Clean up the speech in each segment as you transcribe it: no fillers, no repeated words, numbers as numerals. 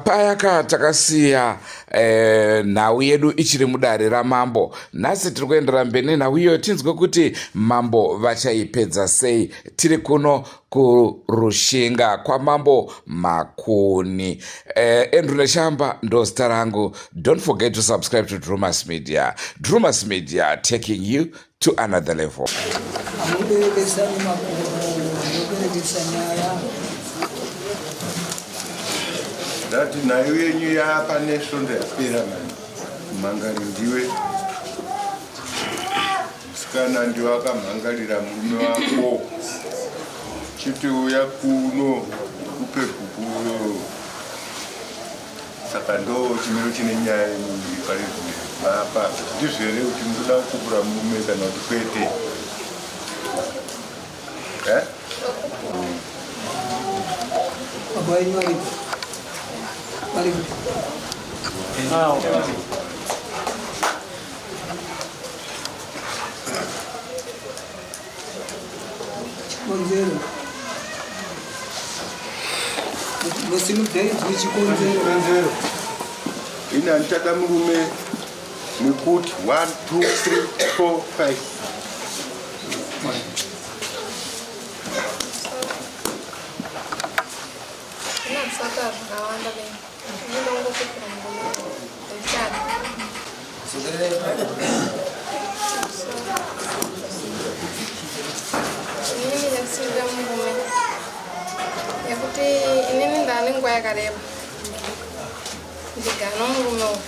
Paya ka takasiya eh, nhau yedu ichiri mudare ramambo. Nhasi tiri kuendera mberi nenhau iyoyo tinzwe kuti mambo vachaipedza sei. Tiri kuno kurushinga kwamambo Makuni. Eh, Andrew Neshamba ndozita rangu. Don't forget to subscribe to Drumas Media. Drumas Media taking you to another level. Muberekesani makumbo, muberekesa nyaya. Ndati nhayo yenyu yaapa nesvondo yapera mani. Mhangari ndiwe. Musikana ndiwe akamhangarira murume wako. Chiti uya kuno kupe gupuro. Saka ndo chimiro chine nyaya yenyu iri pari zvino mapa. Ndizvo here kuti munoda kukupura murume kana kuti kwete? Eh? Baba wenyu varipo? Varipo? Chikonzero. Musimudze izwi chikonzero. Chikonzero. Ini handichada murume nekuti 1 2 3 4 5. Ndinasaka zvakawanda bene. Ndinongokupira murume. Ndichada. Inini ndakusimbira murume. Nekuti inini ndane nguva yakareba. Ndigano murume uyu.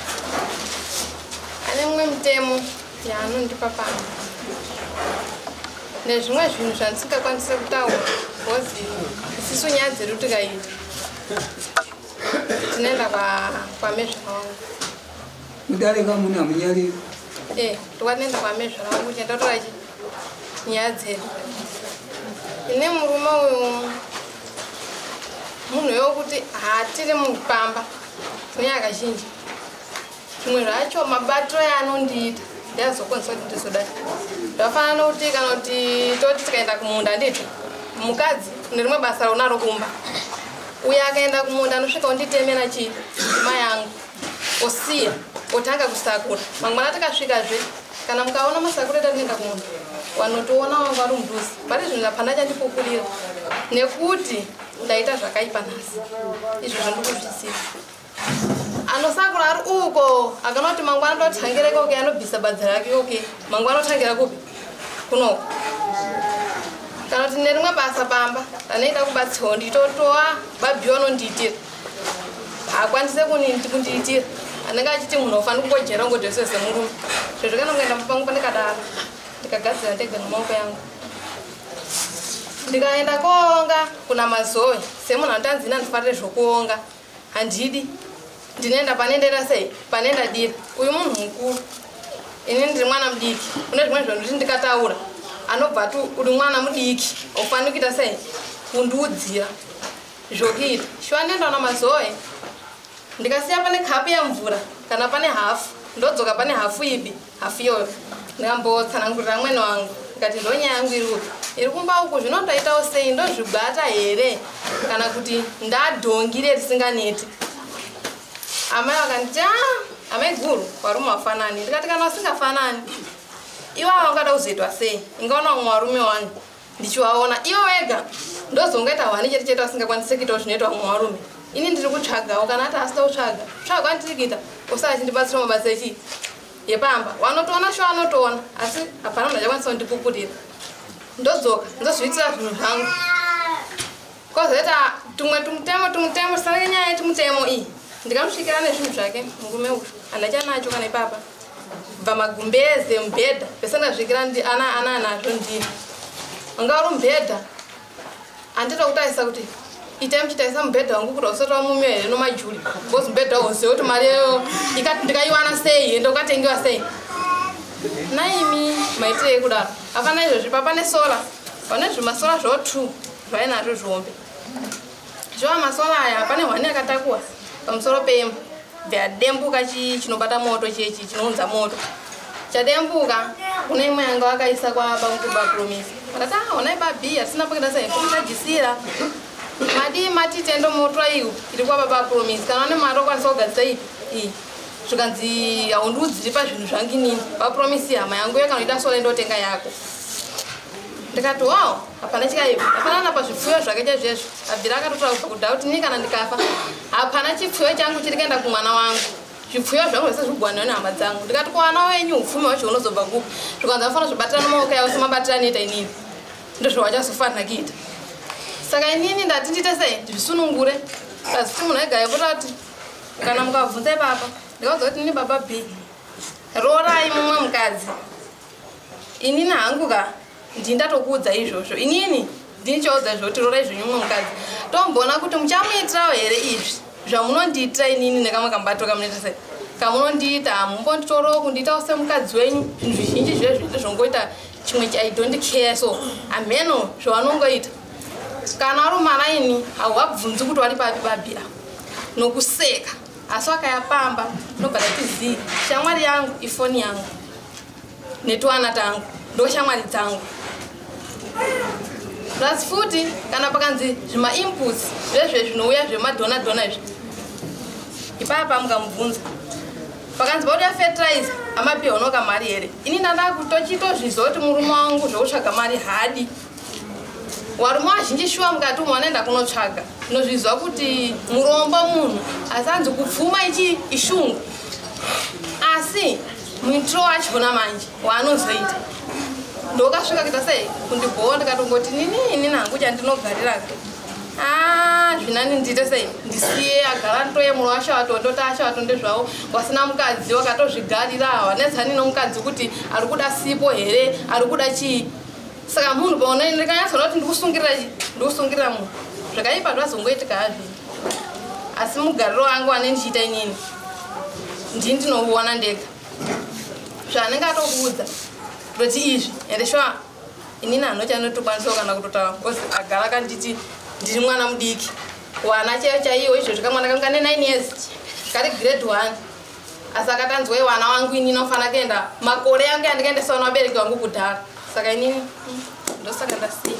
Ane mumwe mutemo yaanondipa pano. Nezvimwe zvinhu zvandisingakwanise kutaura because isisu nyaya dzedu tikaita tinoenda kwamezvara wangu. Mudare kamuna hamunyariri. Eh, tokwatinoenda kwamezvara wangu tienda totora chi nyaya dzedu. Ine murume uyu munhu wekuti haatiri mupamba kunyaya kazhinji. Zvimwe zvacho mabatiro yaanondiita ndiazokonzesa kuti ndizodai. Zvafanana nokuti kana kuti toti tikaenda kumunda handiti mukadzi nerimwe basa raunaro kumba uyo akaenda kumunda anosvika onditemera chii ndima yangu osiya otanga kusakura mangwana tikasvikazve kana mukaona masakura etatoenda kumunda wanotoona wangu ari mudhuze pari zvinhu hapana chandipupurira nekuti ndaita zvakaipa nhasi izvozvo ndikuzviziva anosakura ari uko akana kuti mangwana ndotangira ikoke anobvisa badza rake ikoke mangwana otangira kupi kunoko kana kuti nerimwe basa pamba ranoita kubatsirwa nditotoa babhi vanondiitira haakwanise kundiitira anenge achiti munhu ofanira kungojera ungodheswe semurume zvezvo kana kuenda pangu pandikadaro ndikagadzira ndega nemaoko yangu ndikaenda koonga kuna mazoe semunhu anotanzi ini andifarire zvokuonga Handidi. Ndinoenda pane ndaita sei? Pane ndadira. Uyu munhu mukuru. Ini ndiri mwana mudiki. Kune zvimwe zvinhu nditi ndikataura anobva ati uri mwana mudiki. Ufanira kuita sei? Kundiudzira zvokuita. Shuwa ndinoenda kuna Mazoe. Ndikasiya pane kapu yemvura kana pane hafu ndodzoka pane hafu ipi? Hafu iyoyo. Ndikambotsanangurira mwene wangu ndikati ndonyaya yangu iri kupi iri kumba uku zvino ndaitawo sei ndozvibata here kana kuti ndadhongire risinganeti amai vakanditi a ah, amai guru varume vafanani ndikati kana vasingafanani iwava vangada kuzoitwa sei ingaona vamwe varume wani ndichivaona ivo vega ndozongaita hwani chete chete vasingakwanise kuitawo zvinoitwa vamwe varume ini ndiri kutsvagawo kana ati asida kutsvaga tsvaga kwandiri kuita osara achindibatsira mabasa echii yepamba wanotoona sho anotoona asi hapana munhu achakwanisa kundipupurira ndodzoka ndozviitira zvinhu zvangu kozoita tumwe tumutemo tumutemo tisange nyaya yetumutemo iyi ndikamusvikira nezvinhu zvake murume uyu handachanacho kana ipapa bva magumbeze mubhedha pese ndasvikira ana ana anazvo ndini wanga uri mubhedha Handida kutarisa kuti itai muchitarisa mubhedha wangu kuti hausati wamumiwa here nomajuli because mubhedha uzive kuti mari yeyo ndikaiwana sei ende ukatengiwa sei naimi maitirei kudaro hapana izvozvi pa pane sola pane zvimasola zvo two zvainazvo zvihombe Zviwa masola aya pane hwani akatakura pamusoro pemba bvadembuka chinobata moto chechi chinounza moto chadembuka kune imwe yanga vakaisa kwabamukuru bapromisa vakati ah honai babhi hatisina pakida sei pokuchajisira madii mati tendo moto iyu iri kwababa promisa kana une mari okwanisa kugadzisa ipi iyi zvikanzi haundiudziri pazvinhu zvangu inini vapromisi hama yangu iyo kana uida sole ndotenga yako ndikati wow hapana chikaipa hapana na pazvipfuyo zvake chaizvezvo abvira akatotaura kubva kudhaya kuti ini kana ndikafa hapana chipfuyo changu chiri kuenda kumwana wangu zvipfuyo zvangu zvese zvigwaniwa nehama dzangu ndikati kuwana wenyu upfumi hwacho hunozobva kupi zvikanzi vanofanira zvibatira nemaoko yavo semabatira anoita inini ndozvawachazofanira kuita saka inini ndati ndiite sei ndizvisunungure kazi kuti munhu aigaya kutati kana mukabvunza ipapa ndikaudza kuti ini baba b roorai mumwe mukadzi inini hangu ka ndini ndatokuudza izvozvo inini ndini chaudza zvoti rorai zvenyu mumwe mukadzi tomboona kuti muchamuitirawo here izvi zvamunondiitira inini nekamwe kambato kamunoita sei kamunondiita hamumbonditorawo kundiitawo semukadzi wenyu zvinhu zvizhinji zviye zvinoita zvongoita chimwe i don't care so hameno zvavanongoita kana uri maraini hauwabvunzi kuti wari papi babira nokuseka asi wakaya pamba nobva ndati zii shamwari yangu ifoni yangu netwana tangu ndoshamwari dzangu plus futi kana pakanzi zvimainputs zvezve zvinouya zvemadhona dhona izvi ipapa mukamubvunza pakanzi pauda fertilizer amapiwa unoka mari here ini ndanda kutochitozviziva kuti murume wangu zvekutsvaga mari haadi Varume vazhinji shuwa mukati umu vanoenda kunotsvaga nozviziva kuti murombo munhu asi anzi kupfuma ichi ishungu asi muitiro wachona manje waanozoita ndokasvika kuita sei kundibhowa ndikatongoti nini ini nangu chandinogarira ah, zvinani ndiite sei ndisiye agara ndoyemura washawato ndoti ashawato ndezvavo wasina mukadzi wakatozvigarira hawanetsani nomukadzi kuti ari kuda sipo here ari kuda chii saka munhu paona ndikanyatsoona kuti ndikusungirira ndikusungirira munhu zvakaipa zvazongoitika hazvi asi mugariro wangu ane ndichiita inini ndini ndinouona ndega zvaanenge atokuudza kutoti izvi ende shuwa inini hanochanotokwanisa kana kutotaura because agara akanditi ndiri mwana mudiki wana chaiyo chaiyo izvozvi kamwana kangu kane 9 years kari grade 1 asi akatanzwei wana wangu inini ofanira kuenda makore yangu yandikaendesa wana vabereki vangu kudhara saka inini ndosaka ndasiya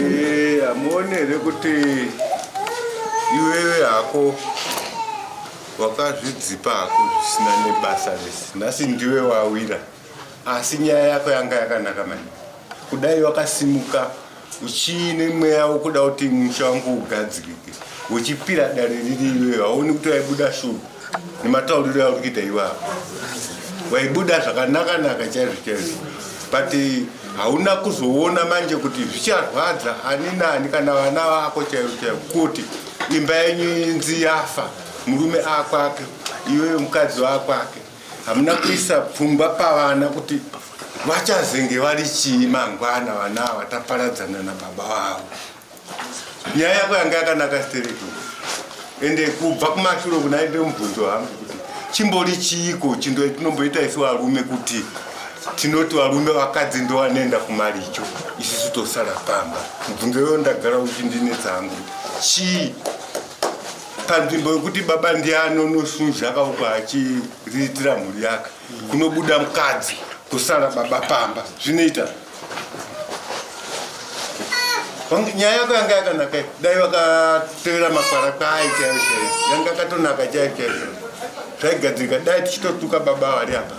eh, hamuone here kuti iwewe hako wakazvidzipa hako zvisina nebasa rese nhasi ndiwe wawira asi nyaya yako yanga yakanaka mani kudai wakasimuka uchiine mweya wokuda kuti musha wangu ugadzirike uchipira dare riri iwewe hauoni kuti waibuda shuru nematauriro auri kuita iwapo waibuda zvakanaka-naka chaizvo chaizvo but hauna kuzoona manje kuti zvicharwadza ani nani kana vana vako chaivo chaivo kuti imba yenyu inzi yafa murume akwake iwewe mukadzi wakwake hamuna kuisa pfungwa pavana kuti vachazenge vari chii mangwana vana ava taparadzana nababa vavo nyaya yako yanga yakanaka stereki ende kubva kumashure kunaende mubvunzo hangu kuti chimbori chiiko chindo tinomboita isu varume kuti tinoti varume vakadzi ndovanoenda kumaricho isisu tosara pamba mubvunzo iyoyo ndagara uchindinetsa hangu chii panzvimbo yekuti baba ndiye anonosunzha kauko achiriritira mhuri yake kunobuda mukadzi kusara baba pamba zvinoita nyaya yako yanga yakanaka dai vakatevera makwara kwayo chaiyo chaiyo yanga yakatonaka chaiyo chaiyo zvaigadzirika dai tichitotuka baba vari apa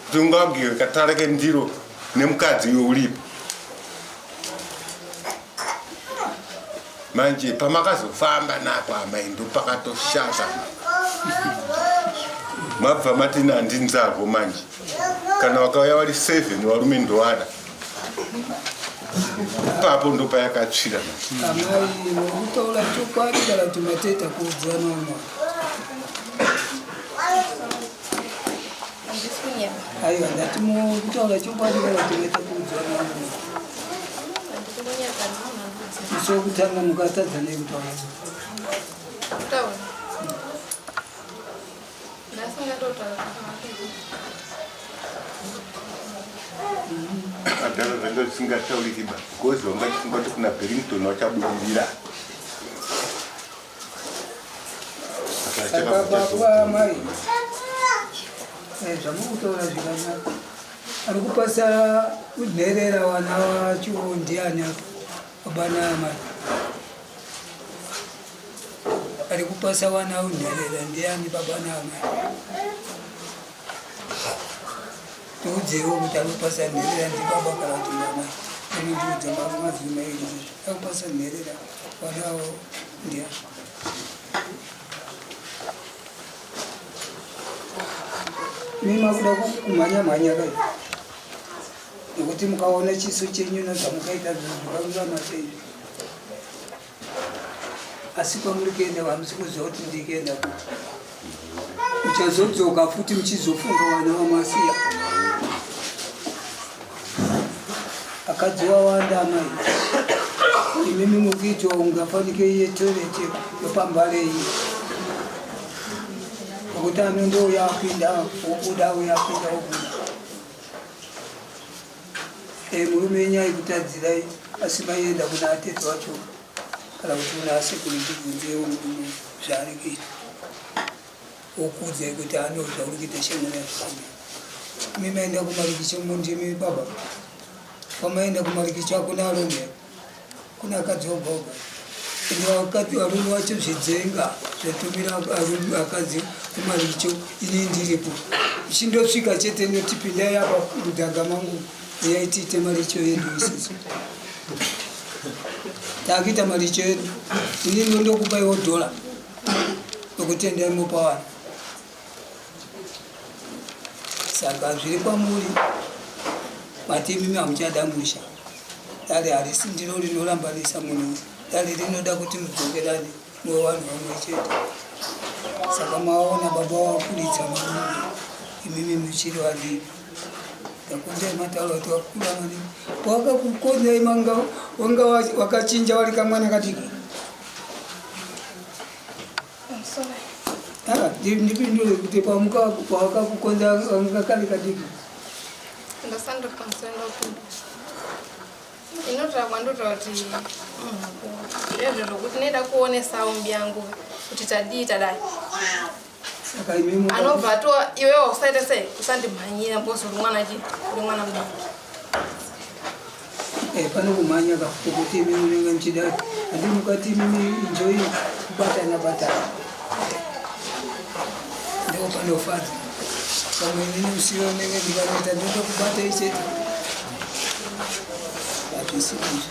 kuti ungagiwe katara kendiro nemukadzi iwe uripo manje pamakazofamba napo amai ndopakatoshata mabva mati nandinzarwo manje kana vakauya vari seven varume ndowada ipapo ndopayakatsvira amai murikutaura chokwadi kana kuti mateta kuudzana umwe aiwa ndati mukutaura chokwadi kana kuti maita kuudzana umwe musi wekutanga mukatadza nei kutaura Adhara zvanga zvisingatauriki ba because wanga chifunga kuti kuna Barrington wachabudirira. Saka baba amai eh, zvamukutaura zvikanaka ari kupasa kunherera vana vacho ndiani apa baba naamai ari kupasa vana unherera ndiani baba naamai Tiudzewo kuti anopasa nherera ndibaba kana kuti ndamai. Anondiudza mazwi mairi akupasa nherera vanawo ndiani. Mimi makuda kumhanya mhanya kai nekuti mukaona chiso chenyu nezvamukaita zvinhu zvakarurama sei asi kwamuri kuenda hamusi kuziva kuti ndiri kuenda kupi muchazodzoka futi muchizofunga vana vamasiya akadzi wawanda amai imimi mukuitwa ungafanike iye toilet yopambare iyi nokuti anondouya apinda wobuda uya apinda wobuda Eh, murume wenyu aikutadzirai asi maienda kuna atete wacho kana kuti kuna asekuru ndibvunzewo murume zvaari kuita okuudzai kuti ano zvauri kuita shamwari yazvisina imi maenda kumarikicho mundimi baba kwamaenda kumarikicho hakuna arume kuna akadzi oga oga ende vakadzi varume vacho zvidzenga zvatumira arume akadzi kumaricho ini ndiripo chindosvika chete ndoti pindai apa mudhaga mangu uyai tiite maricho edu isusu takuita maricho edu ini ndondokupaiwo dhola nokutendai mopa vanhu saka zviri kwamuri mati imimi hamuchada musha dare harisi ndiro rinorambanisa munhu dare rinoda kuti mudzokerane muve vanhu vamwe chete saka maona baba wakuritsa marume imimi muchiri vadiki ndakundai mataura kuti wakura maningi pawakakukonzai manga wanga wakachinja wari kamwana kadiki Ndipindure kuti pawakakukonza kanga kari kadiki. Ndasandura pamusoro ndopindura. Inotaura kwandotaura kuti zvezvo zvokuti neda kuonesawo mubiyangu kuti tadii tadai. Saka imimi Anobva atoa iwewe usaita sei usandimhanyira because uri mwana chi uri mwana mudiki. Eh, pano kumhanya ka kuti imi munenge muchida handi mukati imimi enjoy kubatana batana ndipo panofadza pamwe inini musiwo unenge ndikanoita ndoda kubata ichete hazvisi izvi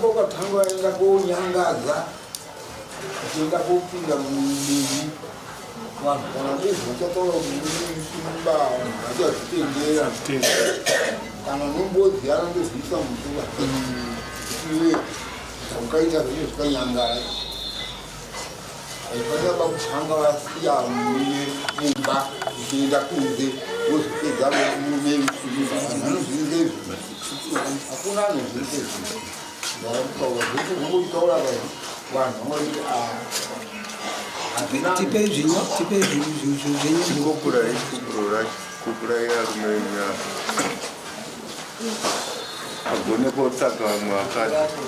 Ukatanga waenda konyangadza uchienda kopinda mumbivi vanhu kana nezvauchataura kuti vanhu vachazvitendera kana nombodzi anondozviisa muzuva iwe zvaukaita zvinhu zvikanyangara Vaifanira pakutanga vasiya murume mumba uchienda kunze wozopedza murume anozviita izvi hakuna anozviita izvi ndakutaura zvese zvongotaura vanhu vangoti tipe zvinyo tipe zvinyu Kukurai kukurai kukurai arume venyu agone kotsvaga vamwe vakadzi.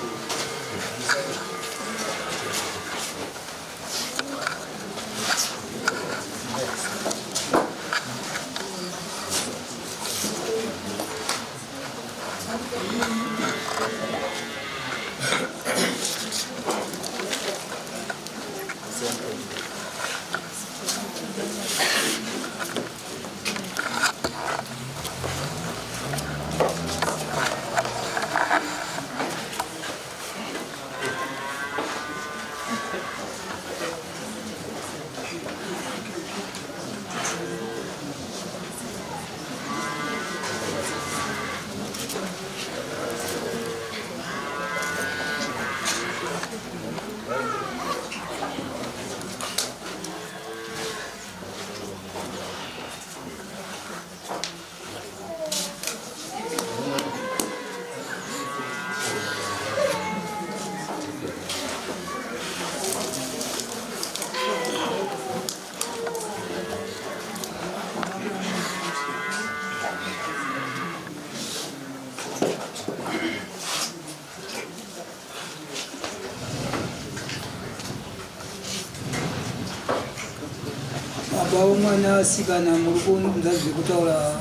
Baba womwana asikana muri kunzwa zviri kutaura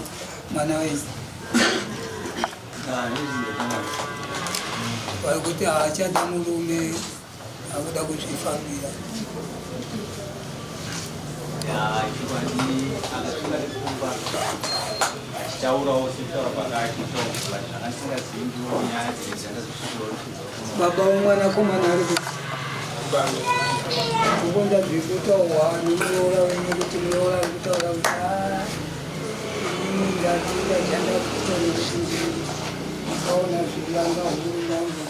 mwana wenyu? Vari kuti haachada murume akuda kuzvifambira. Chokwadi akasvika nekumba achitaurawo sekutaura kwakaachitaura but zvanga ndisingazivi ndiwo nyaya dzine dzandazosvikirawo Baba womwanakomana ari kuti kukonda zvekutaurwa nemuroora wenyu kuti muroora ari kutaura kuti ah, inini ndati ndashanda kuita nekuti ndakaona zviranga huru yangu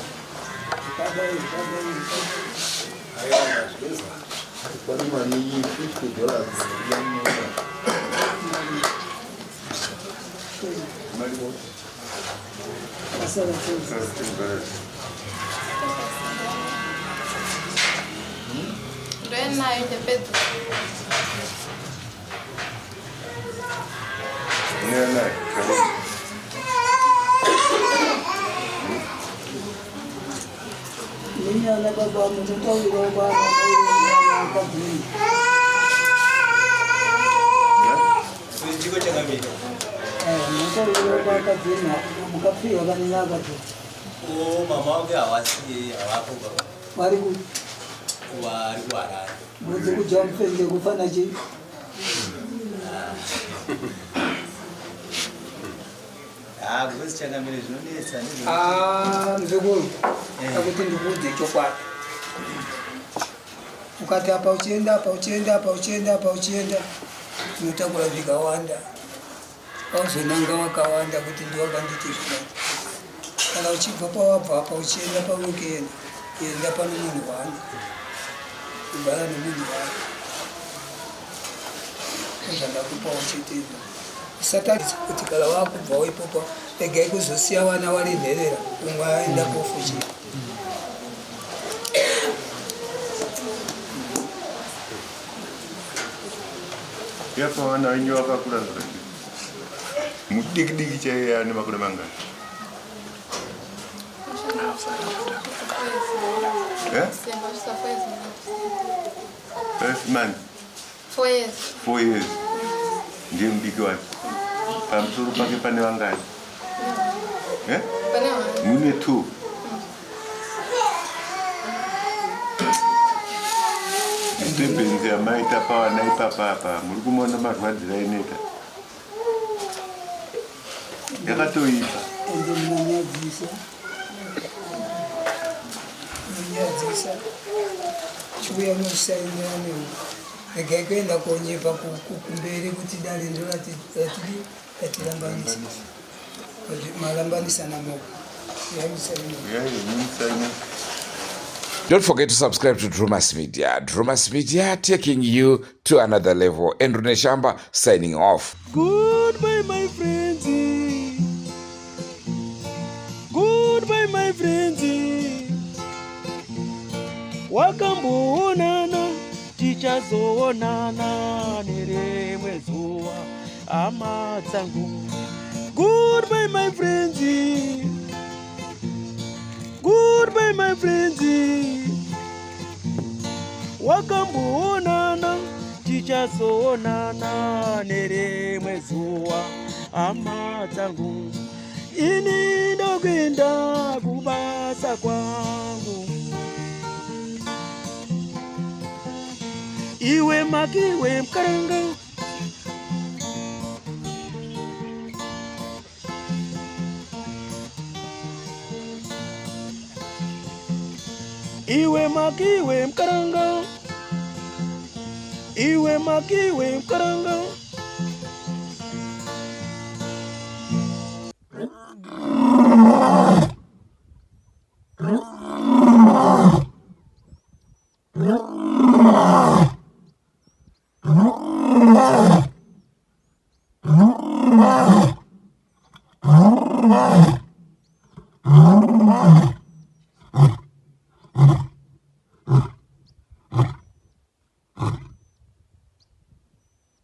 zvakadai zvakadai zvakadai. Pane mari yenyu 50 dollars yamunoda. Mari Ndoenayo ndepedza. Nenyana baba munotaurirawo baba akabvunza. Chiko chakamira. Munotaurirawo baba akabvunza mukapfiwa kanina akabvunza. O mama wake hawasi havapo baba. Vari ku Vari kuHarare. Mudzi kudya mufenge kufana chii? Ah, because changamire zvinonetsa ndizvo. Ah, mzukuru, akuti ndikuudze chokwadi. Ukati apa uchienda apa uchienda apa uchienda apa uchienda, unotakura zvikawanda. Wauzonanga wakawanda kuti ndiwakanditi zvakati. Kana uchibva pawabva apa uchienda pauri kuenda, enda pano munhu wani. Kugara nemunhu wani. Ndozvandakupawo chete izvo. Usataridza kuti kana wakubvawo ipopo regai kuzosiya vana vari nherera umwe aenda kofuchira. Yapa vana venyu vakakura zvakadii? Mudiki diki chaiye ane makore mangani? Eh? Five months. Four years. Four years. Ndiye mudiki wacho. Pamusoro pake pane vangani? Eh? Pane one. Mune two. Disturbance yamaita pavana ipapa apa muri kumona marwadzira inoita. Yakatoipa. Ende munonyadzisa. Munonyadzisa. Chiuya musainira newe. Regai kuenda konyepa kumberi kuti dare ndo ratidi ratirambanisa. Marambanisa namoga. Uyai musainira. Uyai musainira. Don't forget to subscribe to Drumas Media. Drumas Media taking you to another level. Andrew Neshamba signing off. Goodbye, my friends. Goodbye, my friends. Wakamboonana, tichazoonana nerimwe zuva, hama dzangu. Goodbye, my friends. Goodbye, my friends. Wakamboonana, tichazoonana nerimwe zuva, hama dzangu. Ini ndokuenda kubasa kwangu. Iwe makiwe mkaranga. Iwe makiwe mkaranga. Iwe makiwe mkaranga.